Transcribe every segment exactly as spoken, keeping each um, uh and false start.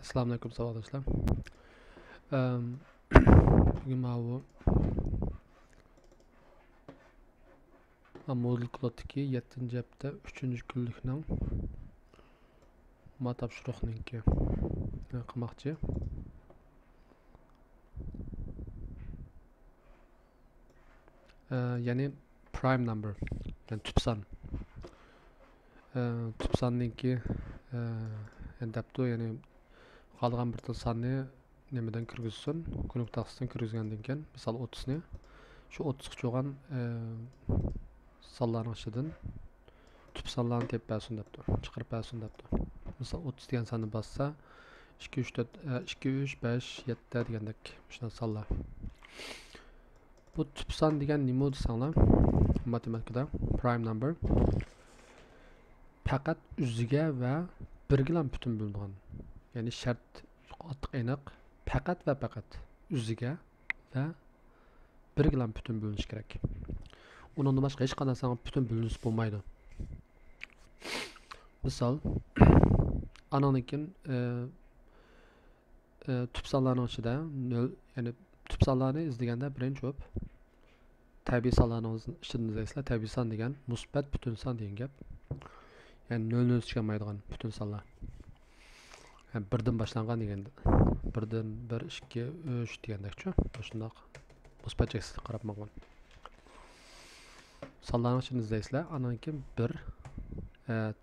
ئەسسالامۇئەلەيكۇم، ساۋاقداشلار. ئەم، بۈگۈن ماۋۇ مودۇل كودتىكى يەتتىنچى ھەپتە ئۈچىنچى كۈنلۈكنىڭ ما تاپشۇرۇقنىڭكى قىلماقچى. ئە، يەنى prime number، يەنى تۈپ سان. ئە، تۈپ ساننىڭكى، ئە، يەنى دەپتۇ، يەنى خالىغان بىر تال ساننى نېمىدىن كىرگۈزسۇن، كۇنۇك تاختىسىدىن كىرگۈزگەندىن كېيىن، مىسال، ئوتتۇزنى، شۇ ئوتتۇزغا چوغان، ئە، سانلارنىڭ ئىچىدىن تۈپ سانلارنى تېپىپ بەرسۇن دەپتۇ، چىقىرىپ بەرسۇن دەپتۇ. مىسال، ئوتتۇز دېگەن ساننى باسسا، ئىككى، ئۈچ، تۆت، ئە، ئىككى، ئۈچ، بەش، يەتتە دېگەندەك مۇشۇنداق سانلار. بۇ تۈپ سان دېگەن نېمە دېسەڭلار، ماتېماتىكىدا prime number پەقەت ئۆزىگە ۋە بىرگىلا پۈتۈن بۆلىدىغان، يەنى شەرت قاتتىق ئېنىق، پەقەت ۋە پەقەت ئۆزىگە ۋە بىرگىلا پۈتۈن بۆلۈنۈشى كېرەك. ئۇنىڭدىن باشقا ھېچقانداق سانغا پۈتۈن بۆلۈنۈشى بولمايدۇ. مىسال، ئانىڭدىن كېيىن، ئە، ئە، تۈپ سانلارنىڭ ئىچىدە نۆل، يەنى تۈپ سانلارنى ئىزدىگەندە بىرىنچى بولۇپ تەبىئىي سانلارنىڭ ئىچىدىن ئىزدەيسىلەر. تەبىئىي سان دېگەن مۇسبەت پۈتۈن سان دېگەن گەپ. يەنى نۆل نۆل چىقمايدىغان پۈتۈن سانلار. يەنى بىردىن باشلانغان دېگەندە، بىردىن، بىر، ئىككى، ئۈچ دېگەندەكچۇ. مۇشۇنداق مۇسبەت چەكسىزلىككە قاراپ ماڭغان سانلارنىڭ ئىچىدىن ئىزدەيسىلەر. ئانان كېيىن بىر، ئە،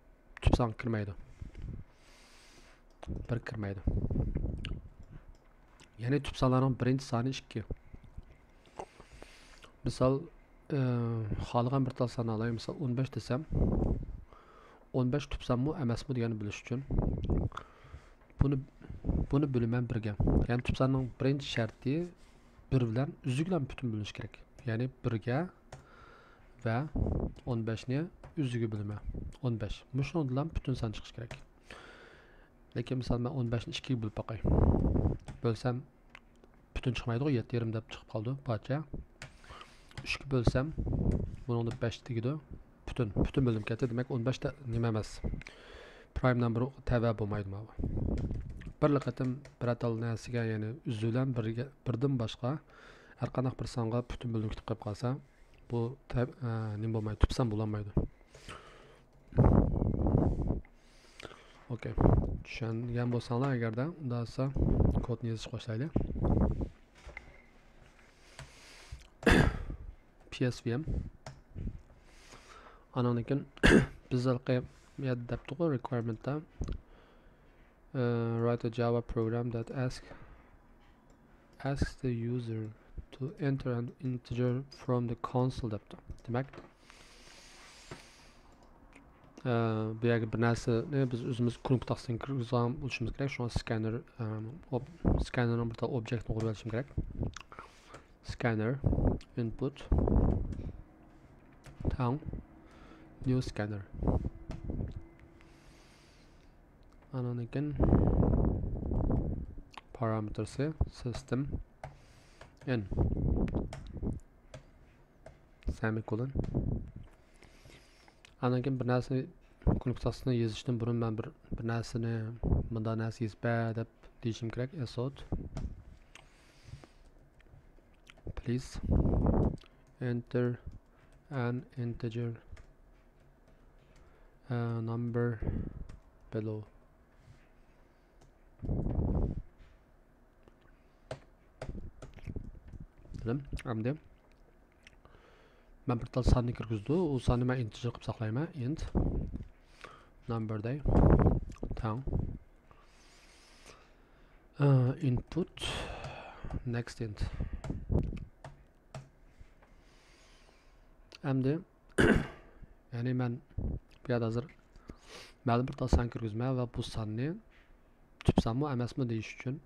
تۈپ سانغا كىرمەيدۇ. بىر كىرمەيدۇ. يەنى تۈپ سانلارنىڭ بىرىنچى سانى ئىككى. مىسال، ئى، خالىغان بىر تال سان ئالاي. مىسال، ئون بەش دېسەم، ئون بەش تۈپ سانمۇ ئەمەسمۇ دېگەننى بىلىش ئۈچۈن بۇنى، بۇنى بۆلىمەن بىرگە. يەنى تۈپ ساننىڭ بىرىنچى شەرتى بىر بىلەن ئۆزى بىلەن پۈتۈن بۆلۈنۈشى كېرەك. يەنى بىرگە ۋە ئون بەشنى ئۆزىگە بۆلىمە. ئون بەش. مۇشۇنىڭ بىلەن پۈتۈن سان چىقىشى كېرەك. لېكىن مىسال، مەن ئون بەشنى ئىككىگە بۆلۈپ باقاي. بۆلسەم، پۈتۈن چىقمايدىغۇ، يەتتە يېرىم دەپ چىقىپ قالىدۇ بارچە. ئۈچكە بۆلسەم، بۇنىڭدا بەش تېگىدۇ. پۈتۈن، پۈتۈن بۆلۈنۈپ كەتتى. دېمەك، ئون بەش تە-، نېمە ئەمەس. Prime number تەۋە بولمايدۇ ماۋۇ. بىرلا قېتىم بىر تال نەرسىگە، يەنى ئۆزى بىلەن بىرگە، بىردىن باشقا ھەر قانداق بىر سانغا پۈتۈن بۆلۈنۈپ كېتىپ قېلىپ قالسا، بۇ تە-، ئە، نېمە بولمايدۇ، تۈپ سان بولالمايدۇ. ئوكەي. چۈشەنگەن بولساڭلار ئەگەردە، ئۇنداق بولسا كودنى يېزىشقا باشلايلى. پى ئېس ۋى ئېم. ئانىڭدىن كېيىن بىز ھېلىقى يەردە دەپتۇقۇ، رىكۋايرمېنتتا، ئە، write a Java program that ask asks the user to enter an integer from the console دەپتۇ. دېمەك، ئە، بۇ يەرگە بىر نەرسىنى بىز ئۆزىمىز كۇنۇك تاختىسىدىن كىرگۈزگەن بولۇشىمىز كېرەك. شۇڭا سكانېر، ئە، ئوب-، سكانېرنىڭ بىر تال ئوبيېكتىنى قۇرۇۋېلىشىم كېرەك. Scanner input تەڭ new scanner. ئانىڭدىن كېيىن پارامېتىرسى system in semicolon. ئاندىن كېيىن بىر نەرسىنى كۇنۇك تاختىسىنى يېزىشتىن بۇرۇن مەن بىر، بىر نەرسىنى، مۇنداق نەرسە يېزىپ بەر دەپ دېيىشىم كېرەك. Assoc please enter an integer, uh, number below. دېدىم. ئەمدى مەن بىر تال ساننى كىرگۈزدى. ئۇ ساننى مەن integer قىلىپ ساقلايمەن. Int number دەي. تەڭ. ئە، input next int. ئەمدى، يەنى مەن بۇ يەردە ھازىر مەلۇم بىر تال سان كىرگۈزمە ۋە بۇ ساننى تۈپ سانمۇ ئەمەسمۇ دېيىش ئۈچۈن،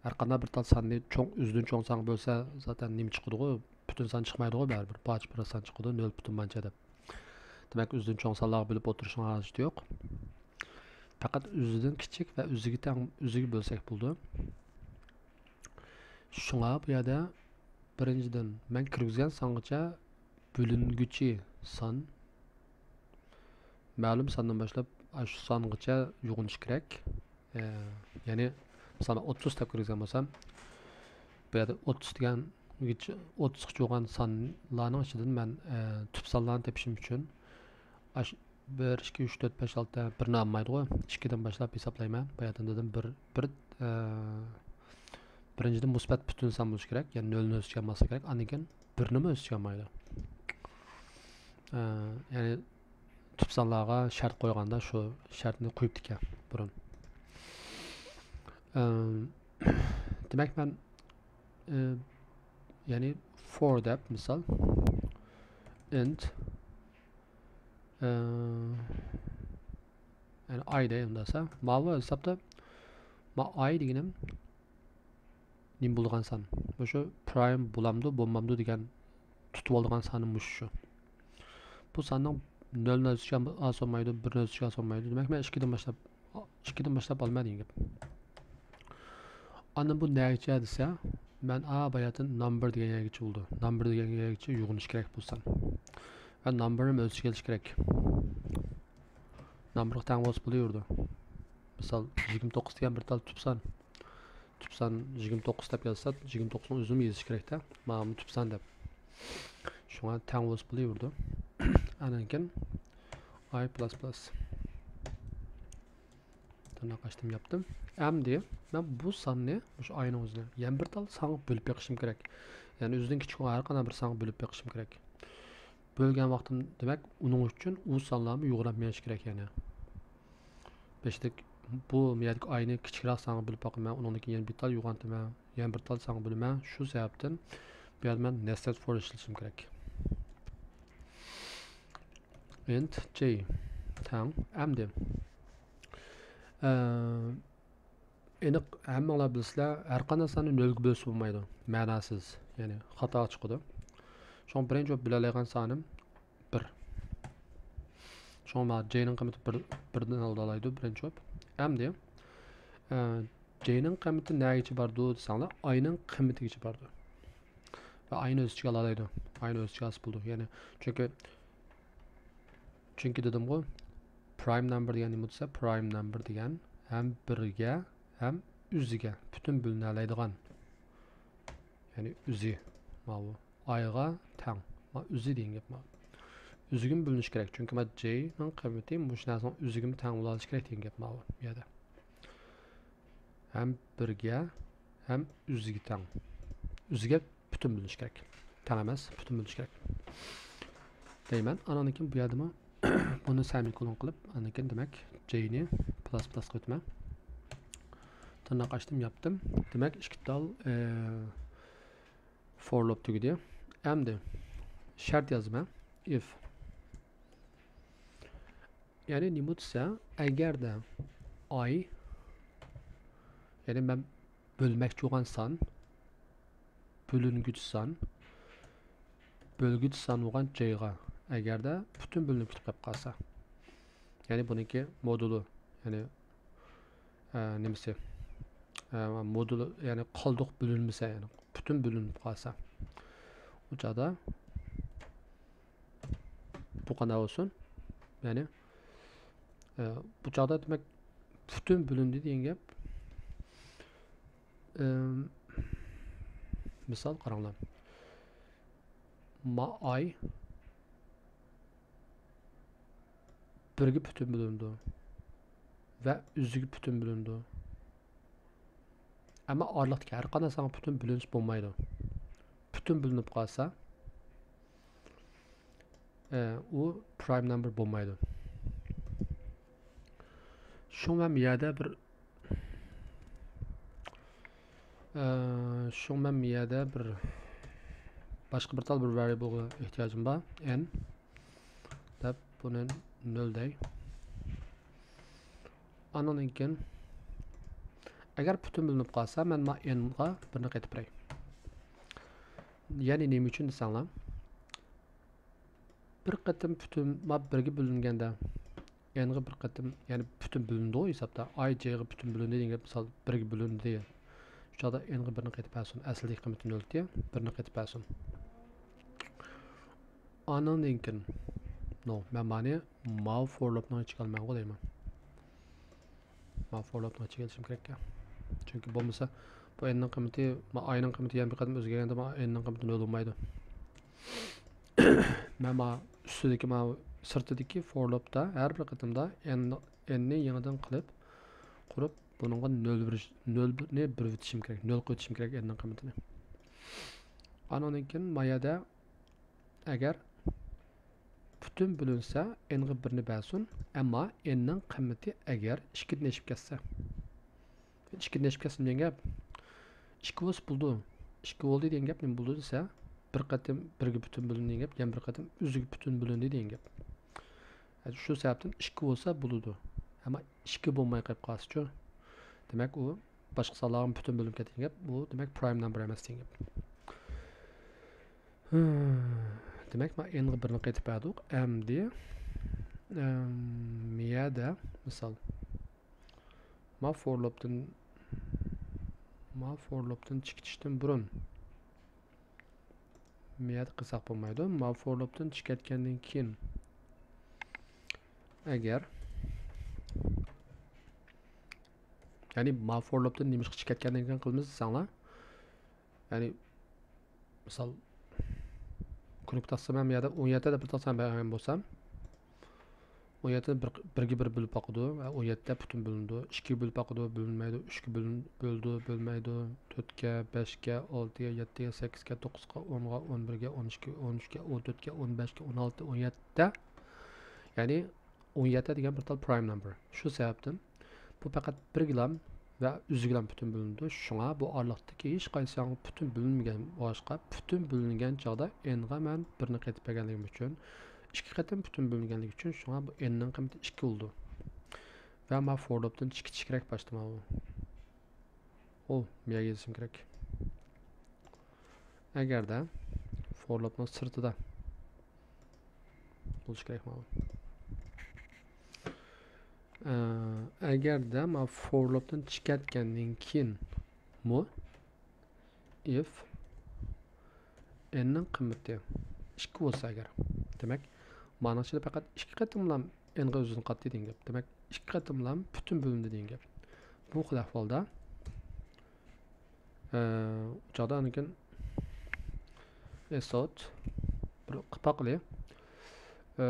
ھەر قانداق بىر تال ساننى چوڭ، ئۆزىدىن چوڭ سانغا بۆلسە، زاتەن نېمە چىقىدىغۇ؟ پۈتۈن سان چىقمايدىغۇ بەرىبىر. پارچە پۈرە سان چىقىدۇ، نۆل پۈتۈن مانچە دەپ. دېمەك، ئۆزىدىن چوڭ سانلارغا بۆلۈپ ئولتۇرۇشنىڭ ھاجىتى يوق. پەقەت ئۆزىدىن كىچىك ۋە ئۆزىگە تەڭ، ئۆزىگە بۆلسەك بولىدۇ. شۇڭا بۇ يەردە بىرىنچىدىن، مەن كىرگۈزگەن سانغىچە بۆلۈنگۈچى سان مەلۇم ساندىن باشلاپ ئاشۇ سانغىچە يوغىنىشى كېرەك. ئە، يەنى مىسال، ئوتتۇز دەپ كىرگۈزگەن بولسام، بۇ يەردە ئوتتۇز دېگەن، ئوتتۇزغىچە بولغان سانلارنىڭ ئىچىدىن مەن، ئە، تۈپ سانلارنى تېپىشىم ئۈچۈن، ئاش-، بىر، ئىككى، ئۈچ، تۆت، بەش، ئالتە، بىرنى ئالمايدىغۇ. ئىككىدىن باشلاپ ھېسابلايمەن. باياتىن دېدىم، بىر، بىر، ئە، بىرىنچىدىن مۇسبەت پۈتۈن سان بولۇشى كېرەك، يەنى نۆلنى ئۆز ئىچىگە ئالماسلىقى كېرەك. ئاندىن كېيىن بىرنىمۇ ئۆز ئىچىگە ئالمايدۇ. ئە، يەنى تۈپ سانلارغا شەرت قويغاندا شۇ شەرتنى قويۇپتىكەن بۇرۇن. ئە، دېمەك، مەن، ئە، يەنى فور دەپ، مىسال، ئىنت، ئە، يەنى ئاي دەي ئۇنداقسا، ماۋۇ ھېسابتا، ما ئاي دېگىنىم نېمە بولىدىغان سان؟ مۇشۇ پرايم بولامدۇ، بولمامدۇ دېگەن تۇتۇۋالىدىغان سانى مۇشۇ شۇ. بۇ ساننىڭ نۆلنى ئۆز ئىچىگە ئالسا بولمايدۇ، بىرنى ئۆز ئىچىگە ئالسا بولمايدۇ. دېمەك، مەن ئىككىدىن باشلاپ، ئىككىدىن باشلاپ ئالىمەن دېگەن گەپ. ئاندىن بۇ نەگىچە دېسە، مەن ئا باياتىن نامبېر دېگەن يەرگىچە بولىدۇ. نامبېر دېگەن يەرگىچە يوغىنىشى كېرەك بۇ سان. ۋە نامبېرنى ئۆز ئىچىگە ئېلىشى كېرەك. نامبېرغا تەڭ بولسا بولۇۋېرىدۇ. مىسال، يىگىرمە توققۇز دېگەن بىر تال تۈپ سان. تۈپ سان يىگىرمە توققۇز دەپ يازسا، يىگىرمە توققۇزنىڭ ئۆزىنى يېزىش كېرەكتە. مانا بۇ تۈپ سان دەپ. شۇڭا تەڭ بولسا بولۇۋېرىدۇ. ئاندىن كېيىن ئاي پلۇس پلۇس. تىرناق ئاچتىم، ياپتىم. ئەمدى مەن بۇ ساننى، مۇشۇ ئاينىڭ ئۆزىنى يەنە بىر تال سانغا بۆلۈپ بېقىشىم كېرەك. يەنى ئۆزىدىن كىچىك بولغان ھەر قانداق بىر سانغا بۆلۈپ بېقىشىم كېرەك. بۆلگەن ۋاقتىم، دېمەك، ئۇنىڭ ئۈچۈن ئۇ سانلارمۇ يوغىناپ مېڭىشى كېرەك يەنە. بېشىدىكى بۇ يەردىكى ئاينى كىچىكرەك سانغا بۆلۈپ باقىمەن، ئۇنىڭدىن كېيىن يەنە بىر تال يوغىنىتىمەن، يەنە بىر تال سانغا بۆلىمەن. شۇ سەۋەبتىن بۇ يەردە مەن نېستېد فور ئىشلىتىشىم كېرەك. ئىنت جەي تەڭ ئەمدى. ئە، ئېنىق ھەممىڭلار بىلىسىلەر، ھەر قانداق ساننى نۆلگە بۆلسە بولمايدۇ، مەناسىز، يەنى خاتا چىقىدۇ. شۇڭا بىرىنچى بولۇپ بىلەلەيدىغان سانىم بىر. شۇڭا مانا جەينىڭ قىممىتى بىر، بىردىن ئالدىرالايدۇ، بىرىنچى بولۇپ. ئەمدى، ئە، جەينىڭ قىممىتى نەگىچە بارىدۇ دېسەڭلار، ئاينىڭ قىممىتىگىچە بارىدۇ. ۋە ئاينى ئۆز ئىچىگە ئالالايدۇ. ئاينى ئۆز ئىچىگە ئالسا بولىدۇ. يەنى، چۈنكى، چۈنكى دېدىمغۇ، پرايم نامبېر دېگەن نېمە دېسە، پرايم نامبېر دېگەن ھەم بىرگە، ھەم ئۆزىگە پۈتۈن بۆلۈنەلەيدىغان. يەنى ئۆزى ماۋۇ ئايغا تەڭ. ما ئۆزى دېگەن گەپ ما. ئۆزىگىمۇ بۆلۈنۈشى كېرەك. چۈنكى ما جەينىڭ قىممىتى مۇشۇ نەرسىنىڭ ئۆزىگىمۇ تەڭ بولالىشى كېرەك دېگەن گەپ ماۋۇ يەردە. ھەم بىرگە، ھەم ئۆزىگە تەڭ. ئۆزىگە پۈتۈن بۆلۈنۈشى كېرەك. تەڭ ئەمەس، پۈتۈن بۆلۈنۈشى كېرەك دەيمەن. ئانىڭدىن كېيىن بۇ يەردىمۇ بۇنى سېمىكولون قىلىپ، ئاندىن كېيىن دېمەك جەينى پلۇس پلۇس قىلىۋېتىمەن. تىرناق ئاچتىم، ياپتىم. دېمەك، ئىككى تال، ئە، فور لوپ تۈگىدى. ئەمدى شەرت يازىمەن. ئىف. يەنى نېمە دېسە، ئەگەردە ئاي، يەنى مەن بۆلمەكچى بولغان سان، بۆلۈنگۈچى سان، بۆلگۈچى سان بولغان جەيغا ئەگەردە پۈتۈن بۆلۈنۈپ كېتىپ قېلىپ قالسا، يەنى بۇنىڭكى مودۇلى، يەنى، ئە، نېمىسى، ئە، مودۇلى، يەنى قالدۇق بۆلۈنمىسە، يەنى پۈتۈن بۆلۈنۈپ قالسا، ئۇ چاغدا بۇ قانداق بولسۇن؟ يەنى، ئە، بۇ چاغدا دېمەك پۈتۈن بۆلۈندى دېگەن گەپ. ئەم، مىسال قاراڭلار. ما ئاي بىرگە پۈتۈن بۆلۈنىدۇ ۋە ئۆزىگە پۈتۈن بۆلۈنىدۇ. ئەمما ئارىلىقتىكى ھەر قانداق سانغا پۈتۈن بۆلۈنۈش بولمايدۇ. پۈتۈن بۆلۈنۈپ قالسا، ئە، ئۇ پرايم نامبېر بولمايدۇ. شۇڭا مەن بۇ يەردە بىر، ئە، شۇڭا مەن بۇ يەردە بىر باشقا بىر تال بىر ۋارىيابىلغا ئېھتىياجىم بار. ئېن دەپ بۇنى نۆل دەي. ئانىڭدىن كېيىن، ئەگەر پۈتۈن بۆلۈنۈپ قالسا، مەن ما ئېنغا بىرنى قېتىپ بېرەي. يەنى نېمە ئۈچۈن دېسەڭلار، بىر قېتىم پۈتۈن، ما بىرگە بۆلۈنگەندە، ئېنغا بىر قېتىم، يەنى پۈتۈن بۆلۈندىغۇ ھېسابتا. ئاي جەيغا پۈتۈن بۆلۈندى دېگەن گەپ، مىسال، بىرگە بۆلۈندى دېگەن. شۇ چاغدا ئېنغا بىرنى قېتىپ بەرسۇن. ئەسلىدىكى قىممىتى نۆل ئىدى، بىرنى قېتىپ بەرسۇن. ئانىڭدىن كېيىن، نو، مەن مانى ماۋۇ فور لوپنىڭ ئىچىگە ئالىمەنغۇ دەيمەن. ماۋۇ فور لوپنىڭ ئىچىگە ئېلىشىم كېرەككەن. چۈنكى بولمىسا، بۇ n نىڭ قىممىتى، ما، i نىڭ قىممىتى يەنە بىر قېتىم ئۆزگەرگەندە، ما، n نىڭ قىممىتى نۆل بولمايدۇ. مەن ما ئۈستىدىكى، ما، سىرتىدىكى for لوپتا ھەر بىر قېتىمدا n، n نى يېڭىدىن قىلىپ، قۇرۇپ، بۇنىڭغا نۆل بېرىش، نۆل نى بېرىۋېتىشىم كېرەك، نۆل قويۇۋېتىشىم كېرەك n نىڭ قىممىتىنى. ئانىڭدىن كېيىن ما يەردە ئەگەر پۈتۈن بۆلۈنسە، n غا بىرنى بەرسۇن، ئەمما n نىڭ قىممىتى ئەگەر ئىككىدىن ئېشىپ كەتسە، ئىككىدىن ئېشىپ كەتسە دېگەن گەپ، ئىككى بولسا بولىدۇ. ئىككى بولدى دېگەن گەپ نېمە بولىدۇ دېسە، بىر قېتىم بىرگە پۈتۈن بۆلۈندى دېگەن گەپ، يەنە بىر قېتىم ئۆزىگە پۈتۈن بۆلۈندى دېگەن گەپ. شۇ سەۋەبتىن ئىككى بولسا بولىدۇ. ئەمما ئىككى بولماي قېلىپ قالسىچۇ؟ دېمەك، ئۇ باشقا سانلارغا پۈتۈن بۆلۈنۈپ كەتكەن گەپ، بۇ، دېمەك، پرايم نامبېر ئەمەس دېگەن گەپ. دېمەك، ما n غا بىرنى قايتىپ بەردۇق. ئەمدى، ئەم، مىيەدە، مىسال، ما for لوپتىن، ما for لوپتىن چىقىشتىن بۇرۇن، مىيەدە قىلساق بولمايدۇ. ما for لوپتىن چىقىۋەتكەندىن كېيىن، ئەگەر، يەنى ما for لوپتىن نېمىشقا چىقىۋەتكەندىن كېيىن قىلىمىز دېسەڭلار، يەنى، مىسال، كۇنۇپكا تارتسام، مەن بۇ يەردە ئون يەتتە دەپ بىر تارتسام بەرگەن بولسام، ئون يەتتىنى بىر، بىرگە بىر بۆلۈپ باقىدۇ، ئون يەتتە پۈتۈن بۆلۈنىدۇ، ئىككىگە بۆلۈپ باقىدۇ، بۆلۈنمەيدۇ، ئۈچكە بۆلۈن-، بۆلىدۇ، بۆلمەيدۇ، تۆتكە، بەشكە، ئالتىگە، يەتتىگە، سەككىزگە، توققۇزغا، ئونغا، ئون بىرگە، ئون ئىككى، ئون ئۈچكە، ئون تۆتكە، ئون بەشكە، ئون ئالتە، ئون يەتتە. يەنى ئون يەتتە دېگەن بىر تال پرايم نامبېر. شۇ سەۋەبتىن بۇ پەقەت بىرگىلام ۋە ئۆزىگىلام پۈتۈن بۆلۈنىدۇ. شۇڭا بۇ ئارىلىقتىكى ھېچقايسىڭ پۈتۈن بۆلۈنمىگەن بولغاچقا، پۈتۈن بۆلۈنگەن چاغدا n غا مەن بىرنى قايتىپ بەرگەنلىكىم ئۈچۈن، ئىككى قېتىم پۈتۈن بۆلۈنگەنلىكى ئۈچۈن، شۇڭا بۇ n نىڭ قىممىتى ئىككى بولىدۇ. ۋە ما for لوپتىن ئىككى چىقىرەك باشتا ماۋۇ. ئۇ، مىيەگە يېزىشىم كېرەك. ئەگەردە for لوپنىڭ سىرتىدا بولۇشى كېرەك ماۋۇ. ئە، ئەگەردە ما for لوپتىن چىقىۋەتكەندىن كېيىنمۇ if n نىڭ قىممىتى ئىككى بولسا ئەگەر، دېمەك، مانىڭ ئىچىدە پەقەت ئىككى قېتىملا n غا ئۆزىنى قاتتى دېگەن گەپ. دېمەك، ئىككى قېتىملا پۈتۈن بۆلۈندى دېگەن گەپ. بۇ خىل ئەھۋالدا، ئە، ئۇ چاغدا ئاندىن كېيىن s out بىر قىپاقلى، ئە،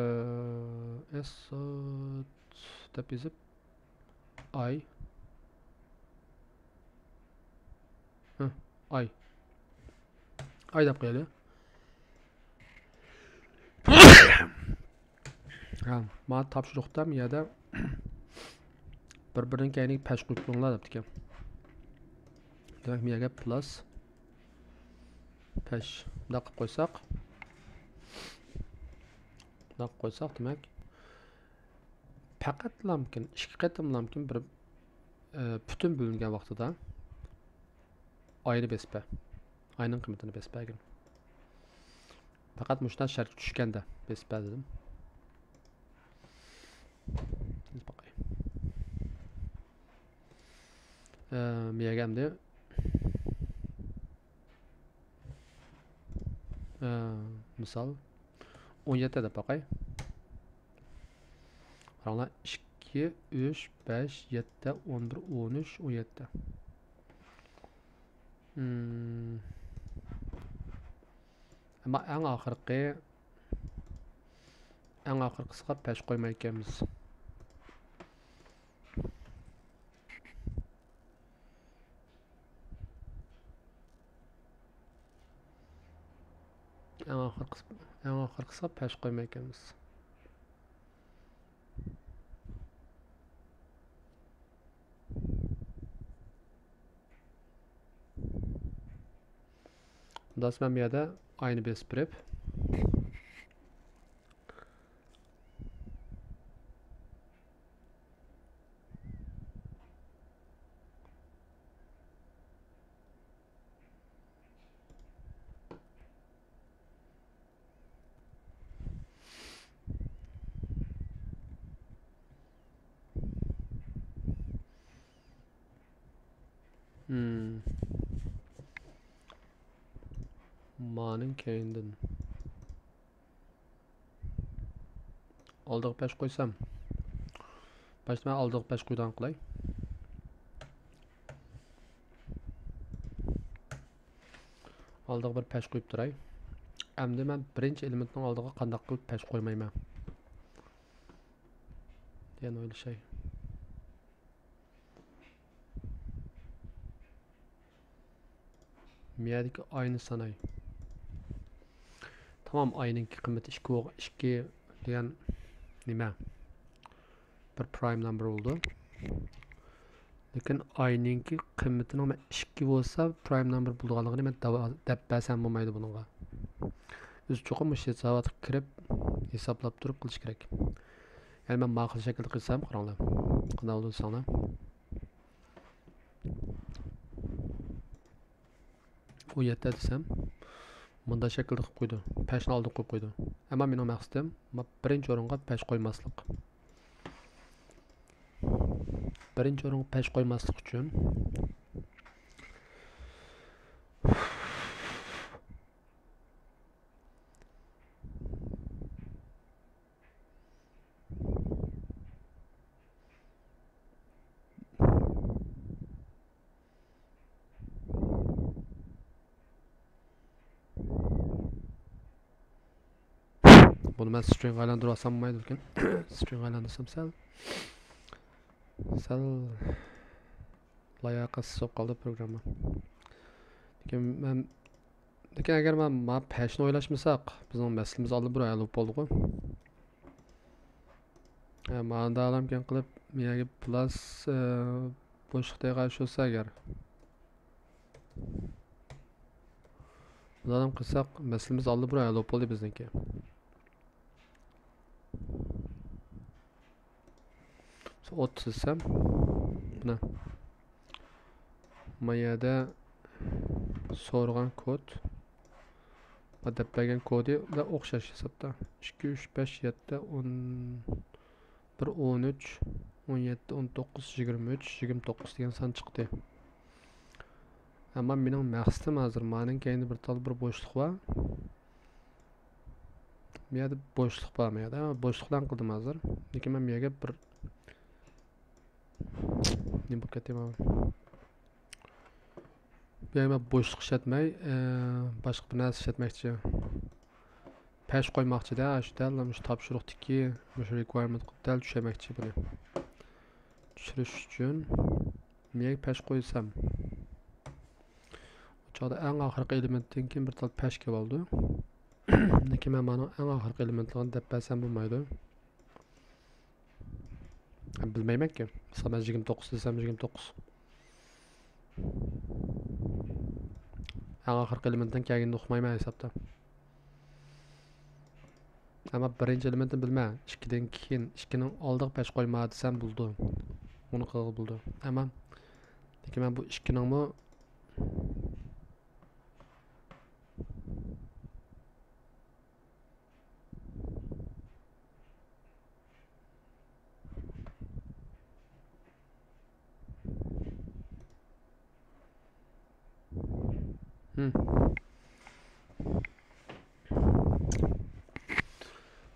s out دەپ يېزىپ، i، ھە، i، i دەپ قويايلى. ھە، مانا تاپشۇرۇقتا مۇ يەردە بىر-بىرىنىڭ كەينىگە پەش قويۇپ تۇرۇڭلار دەپتىكەن. دېمەك، مۇ يەرگە پلاس پەش. مۇنداق قىلىپ قويساق، مۇنداق قىلىپ قويساق، دېمەك، پەقەتلامكىن، ئىككى قېتىملامكىن بىر، ئە، پۈتۈن بۆلۈنگەن ۋاقتىدا i نى بېسىپ بەر. i نىڭ قىممىتىنى بېسىپ بەرگىن. پەقەت مۇشۇنداق شەرتكە چۈشكەندە بېسىپ بەر دېدىم. بىز باقاي. ئە، مۇ يەرگە ئەمدى، ئە، مىسال، ئون يەتتە دەپ باقاي. قاراڭلار، ئىككى، ئۈچ، بەش، يەتتە، ئون بىر، ئون ئۈچ، ئون يەتتە. ھىم. ئەمما ئەڭ ئاخىرقى، ئەڭ ئاخىرقىسىغا پەش قويمايدىكەنمىز. ئەڭ ئاخىرقىسى، ئەڭ ئاخىرقىسىغا پەش قويمايدىكەنمىز. ئۇنداق مەن بۇ يەردە i نى بېسىپ بېرىپ، ھىم. مانىڭ كەينىدىن ئالدىغا پەش قويسام، باشتا مەن ئالدىغا پەش قويىدىغان قىلاي. ئالدىغا بىر پەش قويۇپ تۇراي. ئەمدى مەن بىرىنچى ئېلېمېنتنىڭ ئالدىغا قانداق قىلىپ پەش قويمايمەن دېگەن ئويلىشاي. مىيەدىكى ئاينى ساناي. تامام، ئاينىڭكى قىممىتى ئىككى بولغان، ئىككى دېگەن نېمە؟ بىر پرايم نامبېر بولىدۇ. لېكىن ئاينىڭكى قىممىتىنىڭ مەن ئىككى بولسا پرايم نامبېر بولىدىغانلىقىنى مەن دەۋا-، دەپ بەرسەم بولمايدۇ بۇنىڭغا. ئۆزى چوقۇم مۇشۇ ھېساباتقا كىرىپ ھېسابلاپ تۇرۇپ قىلىش كېرەك. يەنى مەن ماقۇل شەكىلدە قىلسام، قاراڭلار، قانداق بولىدۇ دېسەڭلار. ئۇ يەتتە دېسەم، مۇنداق شەكىلدە قىلىپ قويىدۇ. پەشنى ئالدىغا قويۇپ قويىدۇ. ئەمما مېنىڭ مەقسىتىم، ما-، بىرىنچى ئورۇنغا پەش قويماسلىق. بىرىنچى ئورۇنغا پەش قويماسلىق ئۈچۈن، بۇنى مەن سترىڭغا ئايلاندۇرۇۋالسام بولمايدۇ لېكىن. سترىڭغا ئايلاندۇرسام سەل، سەل لاياقەتسىز بولۇپ قالدى پروگرامما. لېكىن مەن، لېكىن ئەگەر مەن، ما پەشنى ئويلاشمىساق، بىزنىڭ مەسىلىمىز ئاللىبۇرۇن ھەل بولۇپ بولدىغۇ. ھە، مانا دالامكەن قىلىپ، مىيەگە پلاس، ئە، بوشلۇق دەيغان شۇسا ئەگەر. بۇلارنى قىلساق، مەسىلىمىز ئاللىبۇرۇن ھەل بولۇپ بولدى بىزنىڭكى. ئوتتۇز دېسەم، مانا، ما يەردە سورىغان كود، ما دەپ بەرگەن كودى بىلەن ئوخشاش ھېسابتا. ئىككى، ئۈچ، بەش، يەتتە، ئون بىر، ئون ئۈچ، ئون يەتتە، ئون توققۇز، يىگىرمە ئۈچ، يىگىرمە توققۇز دېگەن سان چىقتى. ئەمما مېنىڭ مەقسىتىم ھازىر، مانىڭ كەينىدە بىر تال بىر بوشلۇق بار. بۇ يەردە بوشلۇق بار، بۇ يەردە. بوشلۇق بىلەن قىلدىم ھازىر. لېكىن مەن بۇ يەرگە بىر نېمە بولۇپ كەتتى مانا. بۇ يەرگە مەن بوشلۇق ئىشلەتمەي، ئە، باشقا بىر نەرسە ئىشلەتمەكچى. پەش قويماقچىدە، شۇ دەل مۇشۇ تاپشۇرۇقتىكى مۇشۇ رىكۋايرمېنتقا دەل چۈشۈرمەكچى بۇنى. چۈشۈرۈش ئۈچۈن مەن پەش قويسام، ئۇ چاغدا ئەڭ ئاخىرقى ئېلېمېنتتىن كېيىن بىر تال پەش كېلىۋالىدۇ. لېكىن مەن مانىڭ ئەڭ ئاخىرقى ئېلېمېنتلىرىنى دەپ بەرسەم بولمايدۇ. بىلمەيمەنكى. مىسال، مەن يىگىرمە توققۇز دېسەم، يىگىرمە توققۇز. ئەڭ ئاخىرقى ئېلېمېنتتىن كەلگىنىنى ئۇقمايمەن ھېسابتا. ئەمما بىرىنچى ئېلېمېنتنى بىلمە. ئىككىدىن كېيىن، ئىككىنىڭ ئالدىغا پەش قويما دېسەم بولىدۇ. ئۇنى قىلغىلى بولىدۇ. ئەمما، لېكىن مەن بۇ ئىككىنىڭمۇ ھىم.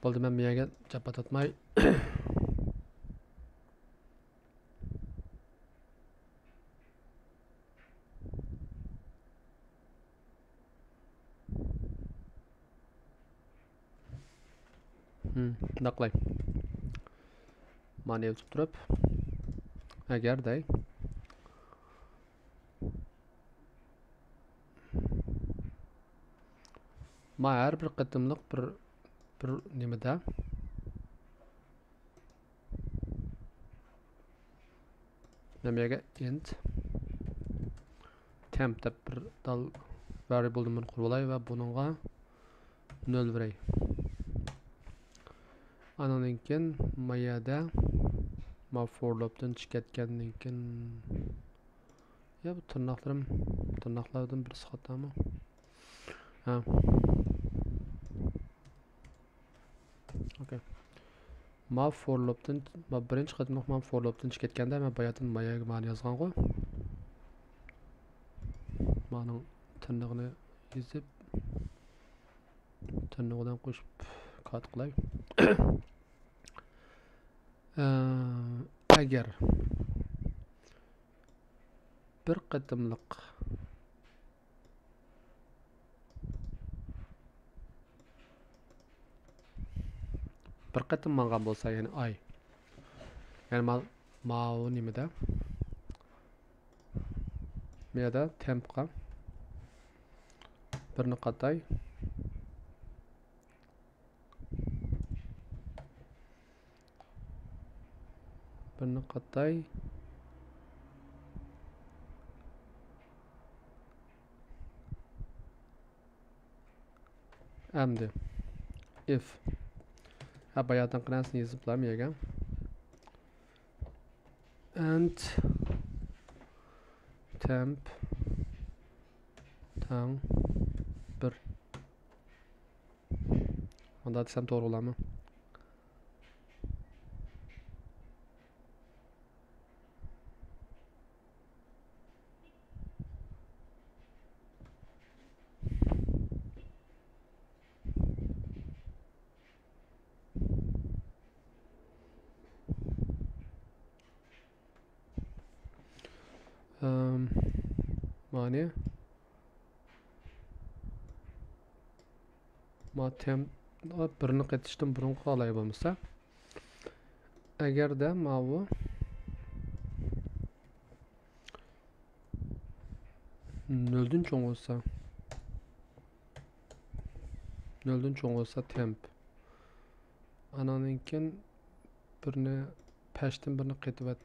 بولدى، مەن بۇ يەرگە جاپا تارتماي. ھىم، مۇنداق قىلاي. مانى ئېلىپ تۇرۇپ، ئەگەر دەي. ما ھەر بىر قېتىملىق بىر، بىر نېمىدە. مەن بۇ يەرگە ئىنت تەمپ دەپ بىر تال ۋەرىيبىل نومۇر قۇرۇۋالاي ۋە بۇنىڭغا نۆل بېرەي. ئانىڭدىن كېيىن ما يەردە ما فور لوپتىن چىقىپ كەتكەندىن كېيىن، يا بۇ تىرناقلىرىم، تىرناقلاردىن بىرسى خاتامۇ؟ ھە. ئوكەي. ما فور لوپتىن، ما بىرىنچى قېتىملىق ما فور لوپتىن چىقىپ كەتكەندە، مەن باياتىن ما يەرگە مانى يازغانغۇ. مانىڭ تىرنىقىنى يېزىپ، تىرنىقى بىلەن قوشۇپ كات قىلاي. ئە، ئەگەر بىر قېتىملىق، بىر قېتىم ماڭغان بولسا، يەنى ئاي. يەنى ما-، ماۋۇ نېمىدە؟ بۇ يەردە تېمپقا بىرنى قاتاي. بىرنى قاتاي. ئەمدى ئىف. ھە، باياتىنقى نەرسىنى يېزىپ بولامدۇ يەرگە؟ ئەند تېمپ تەڭ بىر. مۇنداق دېسەم توغرا بولامدۇ؟ ئەم، مانى ما تېمپ بىرنى قېتىشتىن بۇرۇنقى ئالاي بولمىسا. ئەگەردە ماۋۇ نۆلدىن چوڭ بولسا، نۆلدىن چوڭ بولسا تېمپ. ئاناندىن كېيىن بىرنى، پەشتىن بىرنى قېتىۋەت.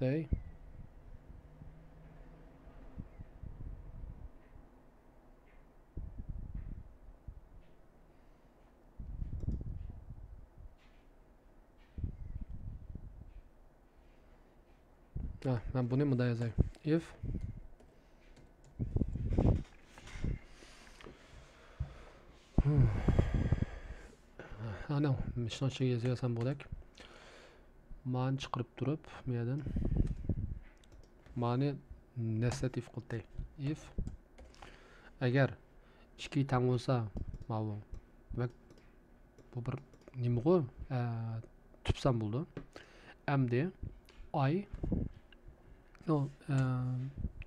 دەي. ھە، مەن بۇنى مۇنداق يازاي. ئىف. ئانا، مۇشۇنىڭ ئىچىگە يېزىۋەرسەم بولدەك. مانى چىقىرىپ تۇرۇپ، بۇ يەردىن. مانى نەسلەت ئىف قىلدى. ئىف. ئەگەر ئىككى تەڭ بولسا، ماۋۇ. دېمەك، بۇ بىر نېمىغۇ؟ ئە، تۈپسان بولىدۇ. ئەمدى ئاي، نو، ئە،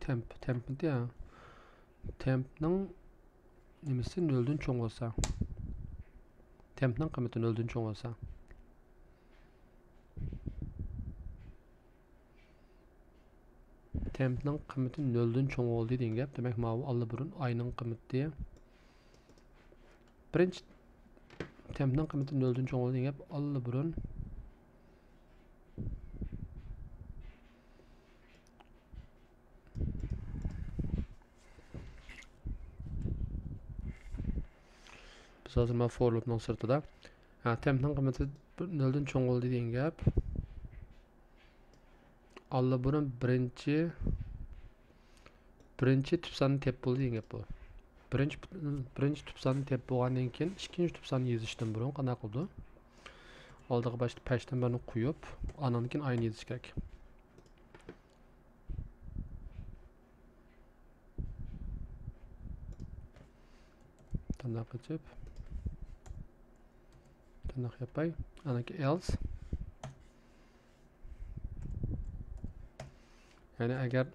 تېمپ، تېمپمىتى، ئە، تېمپنىڭ نېمىسى نۆلدىن چوڭ بولسا، تېمپنىڭ قىممىتى نۆلدىن چوڭ بولسا، تېمپنىڭ قىممىتى نۆلدىن چوڭ بولدى دېگەن گەپ. دېمەك، ماۋۇ ئاللىبۇرۇن ئاينىڭ قىممىتى. بىرىنچى تېمپنىڭ قىممىتى نۆلدىن چوڭ بولدى دېگەن گەپ ئاللىبۇرۇن. بىز ھازىر مانا فور لۇپنىڭ سىرتىدا. ھە، تېمپنىڭ قىممىتى بىر نۆلدىن چوڭ بولدى دېگەن گەپ. ئاللىبۇرۇن بىرىنچى، بىرىنچى تۈپساننى تېپىپ بولدى دېگەن گەپ بۇ. بىرىنچى، بىرىنچى تۈپساننى تېپىپ بولغاندىن كېيىن، ئىككىنچى تۈپساننى يېزىشتىن بۇرۇن قانداق قىلىدۇ؟ ئالدىغا باشتا پەشتىن بىرنى قويۇپ، ئانان كېيىن ئاينى يېزىش كېرەك. تىرناق ئېچىپ، تىرناق ياپاي. ئانىكى ئېلس. يەنى ئەگەر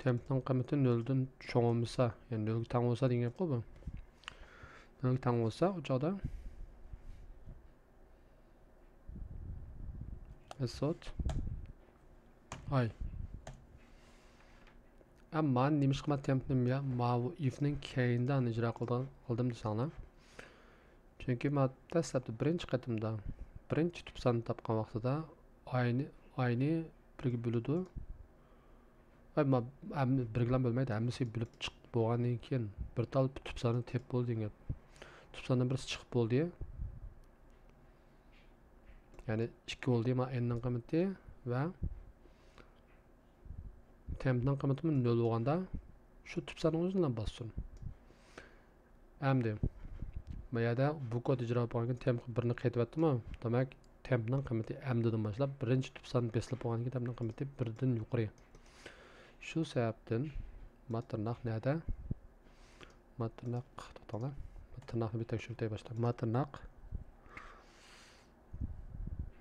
تېمپنىڭ قىممىتى نۆلدىن چوڭ بولمىسا، يەنى نۆلگە تەڭ بولسا دېگەن گەپقۇ بۇ. نۆلگە تەڭ بولسا، ئۇ چاغدا ئىسوت ئاي. ئەمما نېمىشقا مەن تېمپنى ماۋۇ ئىفنىڭ كەينىدە ئىجرا قىلدىم دېسەڭلار؟ چۈنكى مەن دەسلەپتە بىرىنچى قېتىمدا بىرىنچى تۈپ ساننى تاپقان ۋاقتىدا ئاينى، ئاينى بىرگە بۆلىدۇ. ئاي، ما-، ھەم-، بىرگىلا بۆلمەيدۇ، ھەممىسىگە بۆلۈپ چىقىپ بولغاندىن كېيىن بىر تال تۈپ ساننى تېپىپ بولدى دېگەن گەپ. تۈپ ساننىڭ بىرسى چىقىپ بولدى. يەنى ئىككى بولدى، ما، ئېننىڭ قىممىتى ۋە تېمپنىڭ قىممىتىمۇ نۆل بولغاندا، شۇ تۈپ ساننىڭ ئۆزىنى باسسۇن. ئەمدى ما يەردە بۇ كود ئىجرا بولغاندىن كېيىن تېمپقا بىرنى قېتىۋەتتىمۇ؟ دېمەك، تېمپنىڭ قىممىتى ئەمدىدىن باشلاپ بىرىنچى تۈپ سان بېسىلىپ بولغاندىن كېيىن تېمپنىڭ قىممىتى بىردىن يۇقىرى. شۇ سەۋەبتىن ما تىرناق نەدە؟ ما تىرناق، توختاڭلار. ما تىرناقنى بىر تەكشۈرتەي باشتا. ما تىرناق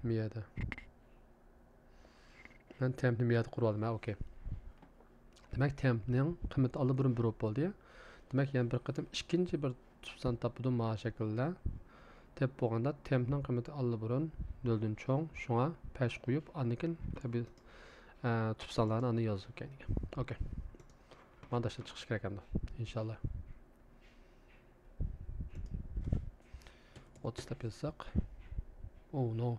مىيەدە. مەن تېمپنى مىيەدە قۇرۇۋالدىم، ھە، ئوكەي. دېمەك، تېمپنىڭ قىممىتى ئاللىبۇرۇن بىر بولۇپ بولدى. دېمەك، يەنە بىر قېتىم ئىككىنچى بىر تۈپسان تاپىدۇ ما شەكىلدە. تېپىپ بولغاندا تېمپنىڭ قىممىتى ئاللىبۇرۇن نۆلدىن چوڭ، شۇڭا پەش قويۇپ، ئاندىن كېيىن تەبىئىي، ئە، تۈپسانلارنى ئاندىن يازىدۇ كەينىگە. ئوكەي. مانا ئىشلەپ چىقىش كېرەك ئەمدى، ئىنشاللا. ئوتتۇز دەپ يازساق. ئو، نو.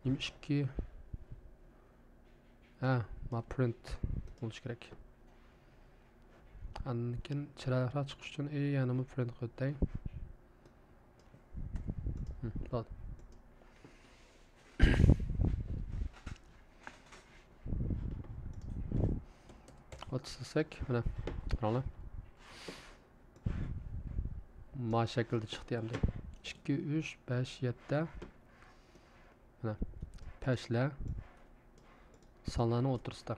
نېمە ئىككى؟ ھە، ما پرىنت بولۇشى كېرەك. ئاندىن كېيىن چىرايلىقراق چىقىش ئۈچۈن ئى يەنىمۇ پرىنت قىلىپ ئۆتەي. ھم، بولدى. ئوتتۇز دېسەك، مانا، قاراڭلار. ما شەكىلدە چىقتى ئەمدى. ئىككى، ئۈچ، بەش، يەتتە. مانا، پەشلەر سانلارنىڭ ئوتتۇرىسىدا.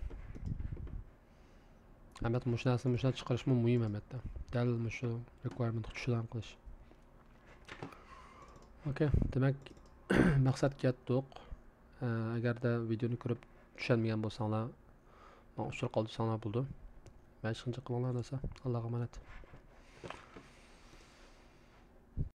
ئەمەت مۇشۇ نەرسىنى مۇشۇنداق چىقىرىشمۇ مۇھىم ئەمەتتە. دەل مۇشۇ رىكۋايرمېنتقا چۈشىدىغان قىلىش. ئوكەي، دېمەك، مەقسەتكە يەتتۇق. ئە، ئەگەردە ۋىدېونى كۆرۈپ چۈشەنمىگەن بولساڭلار، ماڭا ئۇچۇر قالدۇرساڭلار بولىدۇ. مەشىقىنى قىلىڭلار دېسە، ئاللاغا ئامانەت.